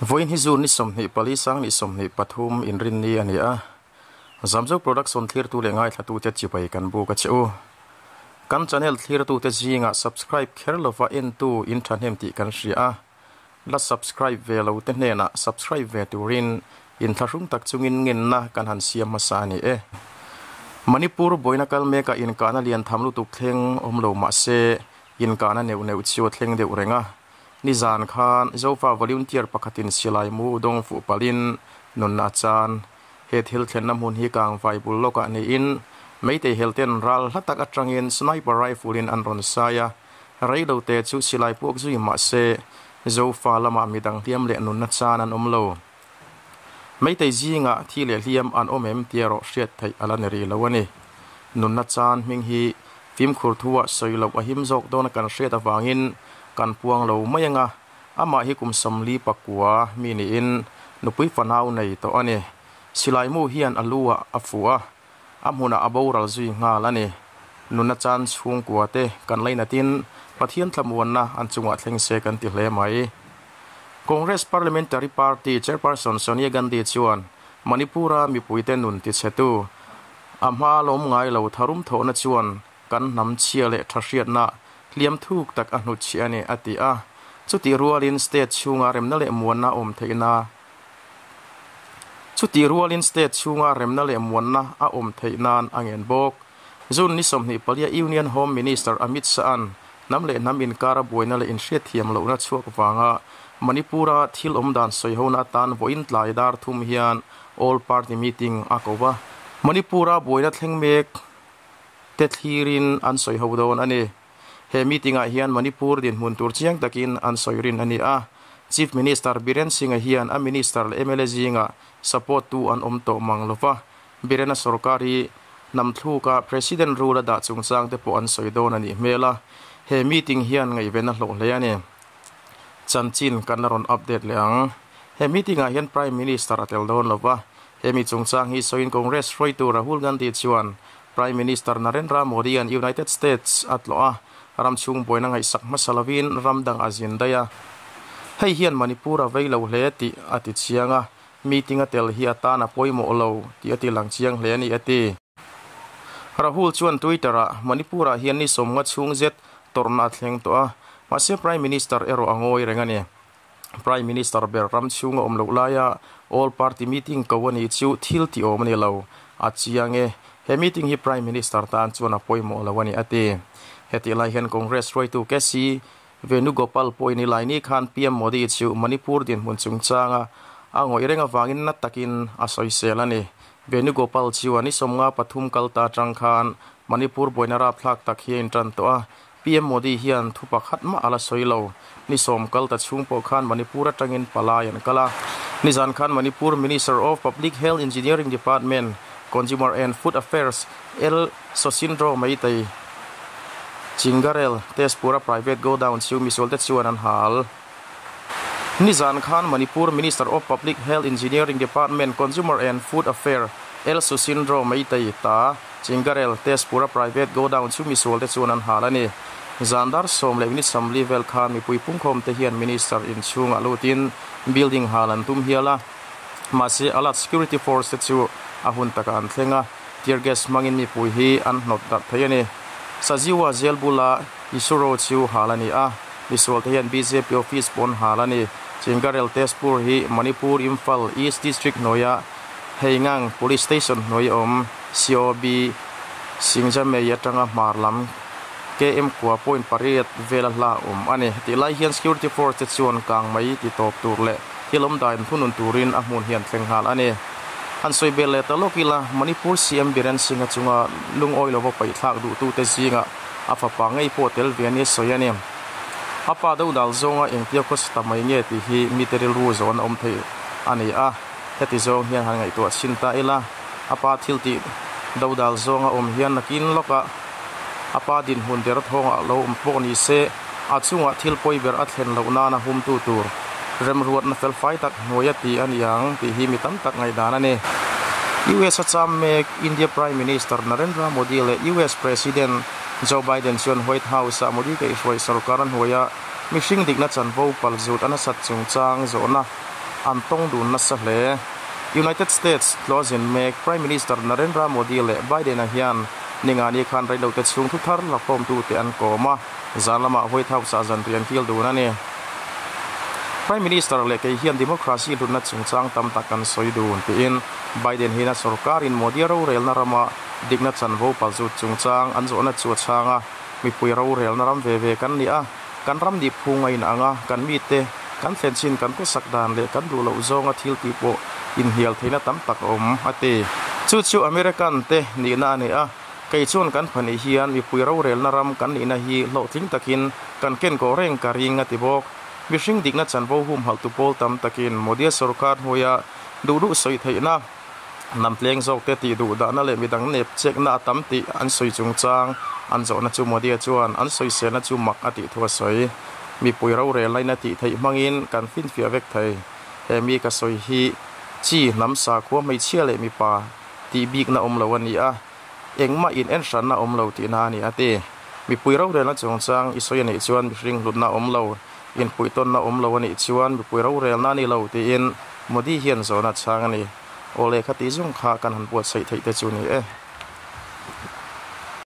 Vawiin hi June ni 24 2023 inrinni a ni a, Zamzo Production thlirtu leh ngaithlatute chibai kan buk a che u. Kan channel thlirtute zingah subscribe kher lova entu in thahnem tih kan hria a, la subscribe ve lo te hnenah subscribe ve turin inthlahrung tak chungin ngenna kan han siam hmasa a ni e. Manipur buaina kal mekah inkahna lian tham lutuk thleng awm lo mah se inkahna neuh neuh chu a thleng deuh reng a. Nizan khan Zofa volunteer pakhatin silai mu dawng fuh palhin nunna a chan. He thil thlenna hmun hi Kangvai bul lawkah niin Meitei helten ral hla tak atangin sniper rifle in an rawn sai a. Rei lo te chu silai puak zui mah se Zofa lamah midang hliam leh nunna chan an awm lo. Meitei zingah thi leh hliam an awm em tia erawh hriat theih a la ni rih lo a ni. Nunna chan hming hi fimkhur thuah sawi loh a him zawk dawna kan hriat avangin kan puang lo mai anga amah hi kum 49 mi niin nupui fanau nei tawh a ni. Silai mu hian a lu ah a fuh a, a hmunah a boral zui nghal a ni. Nunna chan chhungkua te kan lainatin Pathian thlamuanna an chungah thleng se kan ti hle mai. Congress Parliamentary Party Chairperson Sonia Gandhi chuan Manipur-a mipuite nun tichhetu a hma lawm ngai lo tharum thawhna chuan kan hnam chhia leh tha hriatna hliam thuk tak a hnutchhiah a ni, a ti a. Chutih rualin state chhunga remna leh muanna awm theihna Chutih rualin state chhunga remna leh muanna a awm theih nan a ngen bawk. June ni 24 Union Home Minister Amit Shah-a'n hnam leh hnam inkara buaina leh inhriatthiam lohna chhuak vanga Manipur-a thil awm dan sawihona atan vawiin tlai dar thum hian All Party Meeting a ko va. Manipur-a buaina thleng mek te thlirin an sawiho dawn a ni. He meeting-ah hian Manipur dinhmun tur chiang takin an sawi rin a ni a. Chief Minister Biren Singh-a hian a minister leh mla zingah support tu an awm tawh mang lo va. Biren-a sorkar hi hnam thluka President rule a dah chungchang te pawh an sawi dawn a nih hmel a. He meeting hian ngaihven a hlawh hle a ni. Chanchin kan la rawn update leh ang. He meeting-ah hian Prime Minister a tel dawn lo va. He mi chungchang hi sawiin Congress hruaitu Rahul Gandhi chuan Prime Minister Narendra Modi-a'n United States a tlawh a, ram chhung buaina ngaihsak hmasa lovin ram dang a zin daih a. Hei hian Manipur a vei lo hle tih a ti chiang a, meeting a tel hi a tan a pawimawh lo tih a ti lang chiang hle a ni, a ti. Rahul chuan Twitter-ah, Manipur-ah hian ni 50 chhung zet tawrhna a thleng tawh a, mahse Prime Minister erawh a ngawi reng a ni. Prime Minister ber ram chhunga awm loh laia All Party Meeting ko a nih chu thil tih awm a ni lo. A chiang e, he meeting hi Prime Minister tan chuan a pawimawh lo a ni, a ti. Hetih lai hian Congress hruaitu KC Venugopal pawhin i laini khan PM Modi chu Manipur dinhmun chungchanga a ngawih reng avangin na takin a sawisel a ni. Venugopal chuan i 53 kal ta atang khan Manipur buaina rapthlak tak hi a intan tawh a, PM Modi hian thu pakhat mah a la sawi lo. Ni 10 kal ta chhung pawh khan Manipur atangin palai an kal a. Nizan khan Manipur Minister of Public Health Engineering Department, Consumer and Food Affairs L Sosindro Meitei Chingarel Tezpur-a private godown chu misualte chuan an hal. Nizan khan Manipur Minister of Public Health Engineering Department, Consumer and Food Affair L Susindro Meitei ta Chingarel Tezpur-a private godown chu misualte chuan an hal a ni. Zan dar 10:40 vel khan mipui pungkhawmte hian Minister inchhungah lutin building hal an tum hial a. Mahse, Alat Security Force te chu a hun takah an thleng a, tear gas hmangin mipui hi an hnawt darh thei a ni. Sajiwa jail bula Isuro chu hal a ni a, misualte hian bjp office pawh an hal a ni. Chingarel Tezpur hi Manipur Imphal East District hnuaia Heingang Police Station hnuai awm COB Singjamei atanga hmar lam KM kua point pariat vela hla awm a ni. Tih lai hian Security Force te chuan kang mai ti tawp tur leh thil awm dain thunun turin a hmun hian thleng nghal a ni. Han sawi bel leh ta lawk ila, Manipur CM Biren Singh-a chunga lungawi lova paihthlak duhtute zingah a fapa ngei pawh tel ve nia sawi a ni. A pa do dal zawnga engtia khawsa ta mai nge tih hi mite rilru zawn a awm thei a ni a, heti zawng hian han ngaihtuah chhin ta ila, a pa thil tih do dal zawnga awm hian nakin lawkah a pa dinhmun der thawngah lo awm pawh ni se, a chungah thil pawi ber a thlen loh nana humtu tur remruatna felfai tak hnuai a ti a ni ang tih hi mi tam tak ngaihdan a ni. US a cham mek India Prime Minister Narendra Modi leh US President Joe Biden chuan White House-ah Modi kaihhruai sorkar a hnuaia mihring dikna chanvo palzut a nasat chungchang zawhna. an tawng dun nasa hle. United States tlawzin mek Prime Minister Narendra Modi leh Biden-a hian ningani khan reilote chhung thu thar lakhawmtute an kawm a, zan lamah White House-ah zanriah an kil dun a ni. Prime Minister leh kei hian democracy hlutna chungchang tam tak kan sawi dun tiin Biden hian a sorkarin Modi-a rorelna rama dikna chanvo palzut chungchang an zawhna chu a chhang a, mipui rorelna ram ve ve kan ni a, kan ram nih phung a inang a, kan mite kan thlen chin kan khawsak dan leh kan duh loh zawnga thil tih pawh inhnial theihna tam tak a awm, a ti. Chu chu American te nihna a ni a, kei chuan kan phanih hian mipui rorelna ram kan nihna hi hlawhtling takin kan ken kawh reng ka ring, a ti bawk. Mihring dikna chanvo humhalhtu pawl tam takin Modi-a sorkar hnuaia duh duh sawi theihna, Hnam tleng zawkte tih duh dahna leh midang nep chekna a tam tih an sawi chungchang an zawhna chu Modi-a chuan an sawiselna chu mak a tih thu a sawi. Mipui rorel laina tih theih hmangin kan finfiah vek thei. He mi ka sawi hi chi hnam sakhua hmeichhia leh mipa tih bikna awm lo a ni a, engmah in en hranna awm lo tihna a ni a ti. Mipui rorelna chungchang i sawi a nih chuan mihring hlutna awm lo. Inpuihtawnna awm lo a nih chuan mipui rorelna a ni lo tiin Modi hian zawhna a chhang a ni. Aw lehkha tih zawng kha kan han buatsaih theih te chu ni e.